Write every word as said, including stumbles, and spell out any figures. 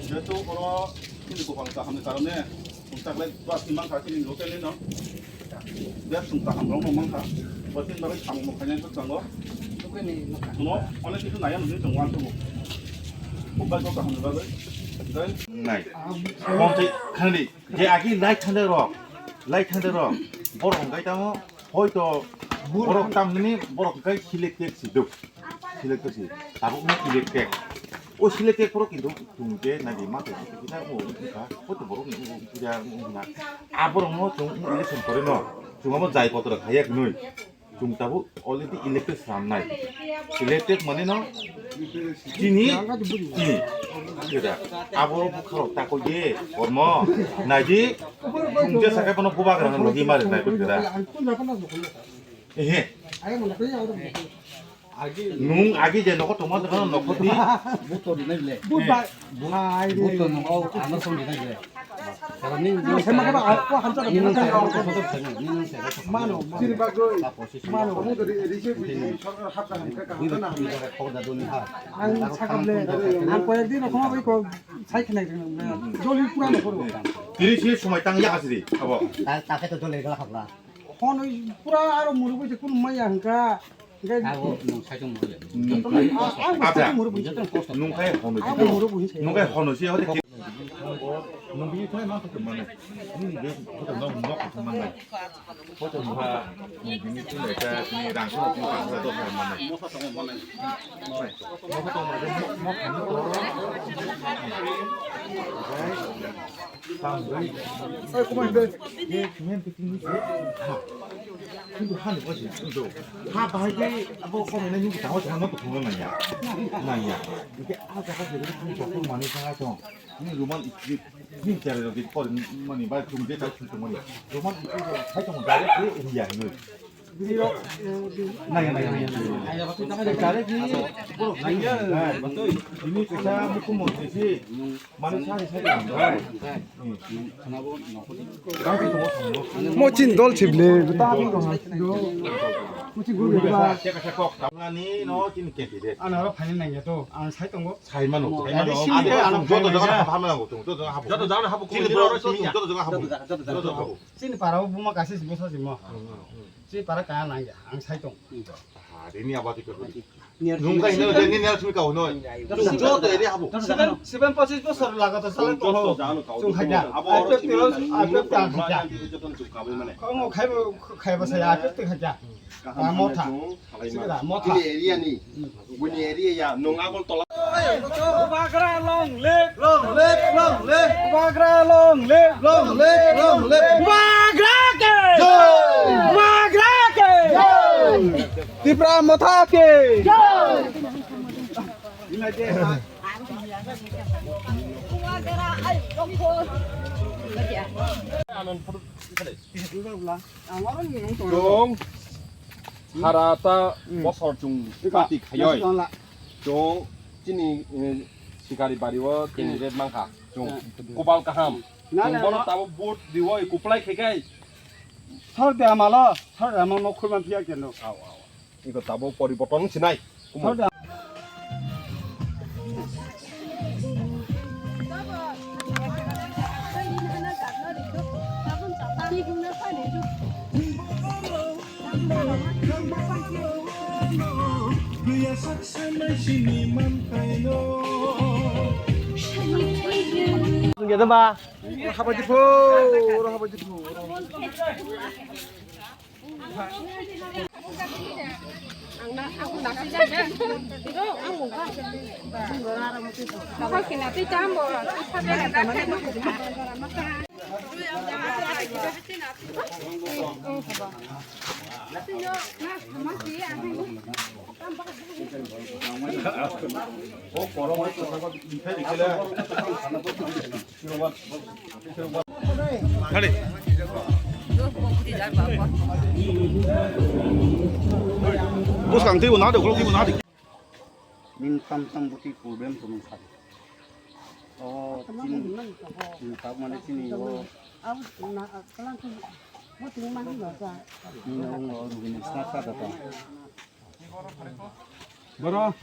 Jehetu oro chini kopal kaham ni karone, chwng taklai bus ni mankha chini local ni no. Bus chwng kaham rok no mankha. Bo chini bagwi samung no khainai bwskango. Kuno onek kisu naiya nungwi chwng uansukgo. Mobile bo kaham ni bagwi. Nai. Bom tei khani. Je agi lai thande rok, lai thande rok, borok hwnkhe tamo hoito borok tamnani borok hwnkhe selected si duk, selected si, tabukno elected. O selected borok kintu chwng je nagi ma tongkha, hoito borokni wngkha, hoito borokni wngkha, wngkha. A borokno chwng election pore no, chwng abo jai kotor khaiya hwnwi. Chwng tabuk already elected swnamnai. Elected mane no chini, chini. Sida. Abo bwkha rok takoi de, kormo. Naidi, chwng je sakai bono bubagra no logi mari nai bwkha da. Ehe. Nung agi je nogo tongma dokhano nokho di. Buto rinai le. Buto. Buto nogo ano song rinai le. Mano, mano. Ang sakable, ang koyekdin okhoma bai ko sai khnai rwngna. Joli pura no koro. Tiri si sumai tang ya asiri, abo. Ta, ta khe to joli gala khapla. Hon oi pura aro muru bai kun maya hangka. Abo nung sai tong muru. Ang bo sai tong muru bai. Nung khai hon oi. Ang bo muru bai sai. Nung khai hon oi si hote. Nung bini thai ma thok mane. Nung be thok no nok thok mane. Thok ma ni bini thai ta ni rang thok ni rang thok mane. Mo thok mane. Mo thok mane. Mo thok mane. Oi, kuma be. Ye men piting ni. Kintu hani bo si do. Ha bahai ke abo ko mane ni ta ho no to thong na ya. Na ya. Ke a ka ka de ni ko mane sa to. Ni rumal ikri, ni chare ro di kor mani ba chum de ta chum chum mani. Rumal ikri ro hai to direct ke area ni. Nai, nai, nai, nai. Direct ke borok nai. Ini kita mukum mo sisi. Mani sa sa. Mo chin dol chible. Mo chin guru ba. Tamani no chin candidate. Ana ro phani nang ya to. Ang sai tongo. Saimano, saimano. Abo joto jaga habo, habo nango, joto jaga habo. Joto jaga habo, joto jaga habo. Joto jaga habo. Chini para o buma kasi si bosa si mo. Chini para kaya nang ya, ang sai tong. Hari ni abadi ko. Nung kai no, ni ni sumi kau no. Joto eri habo. Seven, seven pachis bosor laga to sala to. Joto jaga no kau. Chung khaja. Abo oro simi. Abo ta khaja. Joto chung kau mane. Kau mo khaibo, khaibo saya, abo ta khaja. Kaham motha. Sira, motha. Ini area ni. Bini area ya, nung abol tola. Bagra long live. Long live, long live. Bagra long live. Long live, long live. Bagra ke. Jai. Bagra ke. Jai. Tipra motha ke. Jai. Chwng sara ta bosor chwng party khaioi. Chwng chini, eh, sikari bari o candidate mankha. Chwng kopal kaham. Chwng bono tabo vote rioi, kuplai khe kai. Sar de amalo, sar de amalo khulma phiya keno. Ao, ao. Iko tabo poriborton sinai. Habadi pho, oro habadi pho. Thani. Bwskang twibo na de, ukulok twibo na de. Nini tam tam bwtwi problem tongmani sadi. O, chini, chini tak mane chini o. Nini o, o, rugini sna sa data. Boro.